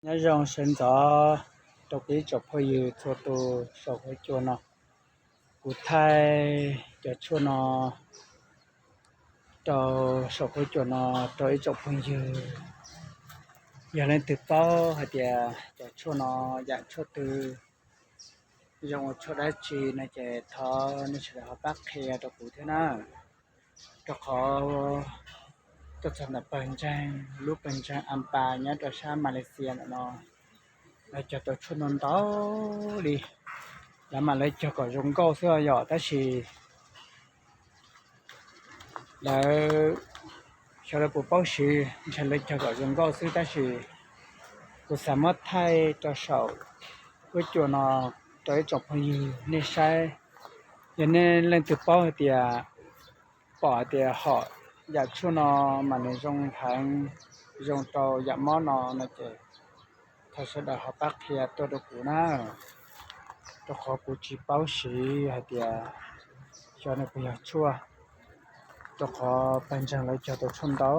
Nyob zoo sawv ntxov rau kuv ib tsoom phooj ywg txhua tus saum huab cua no. Kuv thaij cov tshuaj no rau saum huab cua no rau ib tsoom phooj ywg. Yog leej twg paub hais tias cov tshuaj no yam tshuaj twg, zoo ua tshuaj dab tsi no ces thov nej sawv daws ho pab qhia rau kuv thiab na. Rau qhov tuaj txog ntawm pawg ntseeg, lub pawg ntseeg Ampa nyob rau sab Malaysia ntawm no, lawv cog tau tshuaj ntau ntau li. Lawv mas lawv cog kom zoo nkauj xwb yom, tab sis lawv, xyov lawv puas paub siv, ntshe lawv cog kom zoo nkauj xwb, tab sis kuv xav muab thaij rau saum huab cua no rau ib tsoom phooj ywg nej saib. Yog nej leej twg paub hais tias, pom hais tias hom yam tshuaj no mas nws zoo heev, zoo rau yam mob no no ces thov sawv daws ho pab qhia tuaj rau kuv na, rau qhov kuv tsis paub siv hais tias xyov nws puas yog tshuaj, rau qhov pawg ntseeg lawv cog tau tshuaj ntau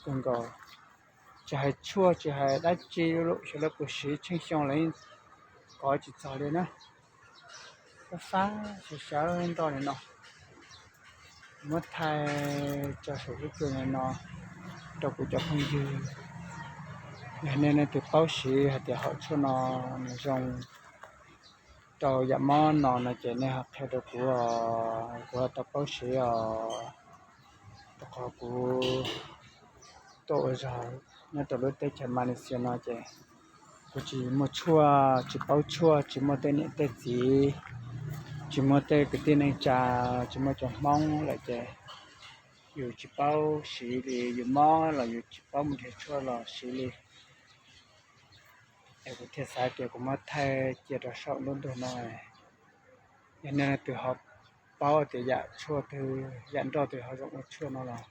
kawg nkaus. Tsis hais tshuaj tsis hais dab tsi, xyov lawv puas siv tsheej xyoo lawv yeej kov tsis txog li na. Fab fab sawv sawv nroj li no, muab thaij tso saum huab cua li no rau kuv cov phooj ywg. Yog nej leej twg paub siv hais tias hom tshuaj no nws zoo rau yam mob no no ces nej ho qhia rau kuv os, kuv ho tau paub siv os. Rau qhov kuv tuaj ua zog nyob rau lub teb chaws Malaysia no ces kuv tsis muaj tshuaj, tsis paub tshuaj, tsis muaj tej niam tej txiv, tsis muaj tej kwv tij neej tsa, tsis muaj cov Hmoob lawm ces yus tsis paub siv li, yus mob los yus tsis paub mus nrhiav tshuaj los siv li. Es kuv thiaj xav tias kuv muab thaij cia rau saum nruab ntug no. Yog nej leej twg ho paub tias yam tshuaj twg, yam nroj twg ho zoo ua tshuaj no los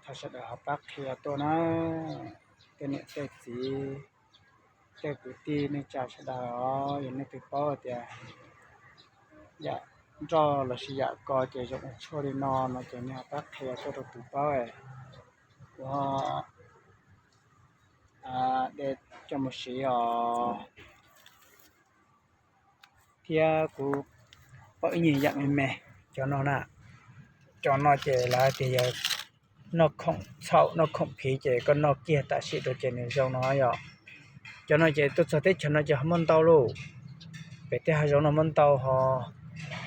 thov sawv daws ho pab qhia tuaj na. Tej niam tej txiv, tej kwv tij neej tsa sawv daws os, yog nej twg paub tias yam nroj lossis yam ko ces zoo ua tshuaj li no no ces nej ho pab qhia tuaj rau kuv paub, kuv ho de coj mus siv os. Thiab kuv pom ib nyuag yam me me, cov no na, cov no ces lawv tias yog noj khoom txhaum noj khoom phiv ces koj noj kiag tam sim rau ces nws zoo no yom. Cov no ces tuaj txog teb chaws no ces ho muaj ntau lauj. Pem tej hav zoov no muaj ntau ho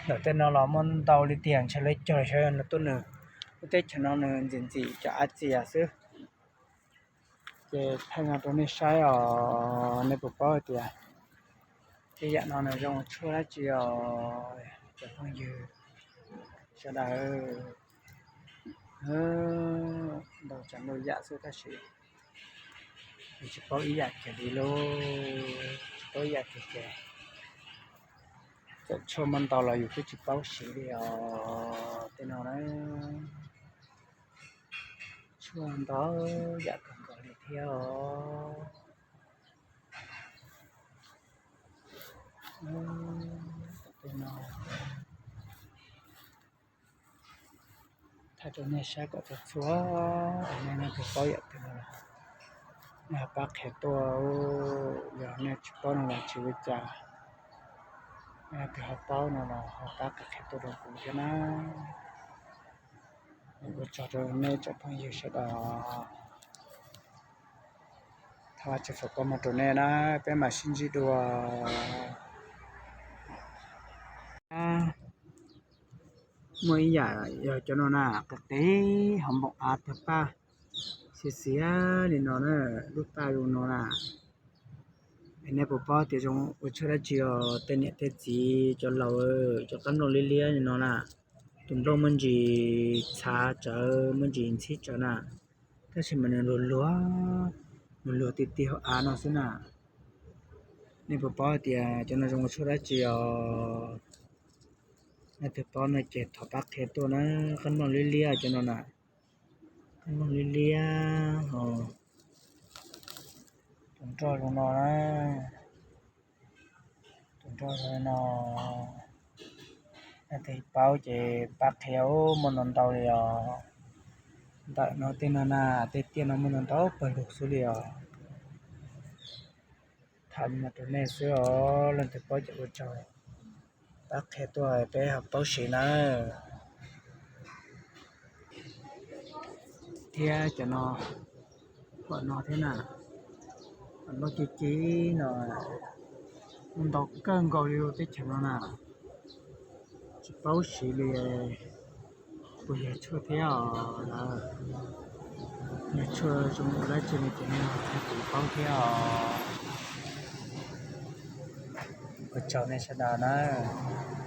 ntawm tej no los muaj ntau li tiag, ntshe lawv cog xyov no tuaj nws, lub teb chaws no nws ntxim ntxim cov av txias xwb. Ces thaij no rau nej saib os, nej puas paub hais tias tej yam no nws zoo tshuaj dab tsi os cov phooj ywg sawv daws. Ntau tsav ntau yam xwb tab sis yus tsis paub ib yam kiag li lauj, tsis paub ib yam kiag ces txawm tshuaj muaj ntau los yus twb tsis paub siv li os. Tej no na, tshuaj ntau yam kawg nkaus li thiab os. Tej no thaij rau nej saib kom txhua txhua, nej leej twg paub yam twg no los nej ho pab qhia tuaj, yog nej tsis paub no los tsis ua cas, nej leej twg ho paub no los ho pab qhia tuaj rau kuv thiab na. Ua tsaug rau nej tsoom phooj ywg sawv daws. Thov Vajtswv foom koob hmoov rau nej na, peb mam sib ntsib dua. Muaj ib yam yog cov no na, qis qis ho npoo av tag paj, xiav xiav li no na, lub paj zoo no na. Es nej puas paub tias zoo ua tshuaj dab tsi os tej niam tej txiv cov laus, cov qab nplooj liab liab li no na. Tus nplooj muaj ntsis txhav tsawv, muaj ntsis ntxhib tsawv na, tab sis mas nws luag luag, nws luag ti ti hauv av no xwb na. Nej puas paub hais tias cov no zoo ua tshuaj dab tsi os? Nej twg paub no ces thov pab qhia tuaj na. Qab nplooj liab liab cov no na, qab nplooj liab liab os. Tus nroj zoo no na, tus nroj zoo no. Nej twg paub ces pab qhia, muaj ntau ntau li os. Ntawm no tej no na, tej tiaj no muaj ntau ntau pawg lug xwb li os. tham li no rau nej xwb os, leej twg paub ces ua tsaug, pab qhia tuaj peb ho paub siv nawb. Thiab cov no, pom no thiab na, pom no ci ci no, ntau kawg nkaus li lub teb chaws no na, tsis paub siv li. Kuj yog tshuaj thiab os lawm, yog tshuaj zoo dab tsi no ces nej ho txhais tus paub thiab os. Ua tsaug nej sawv daws nawb.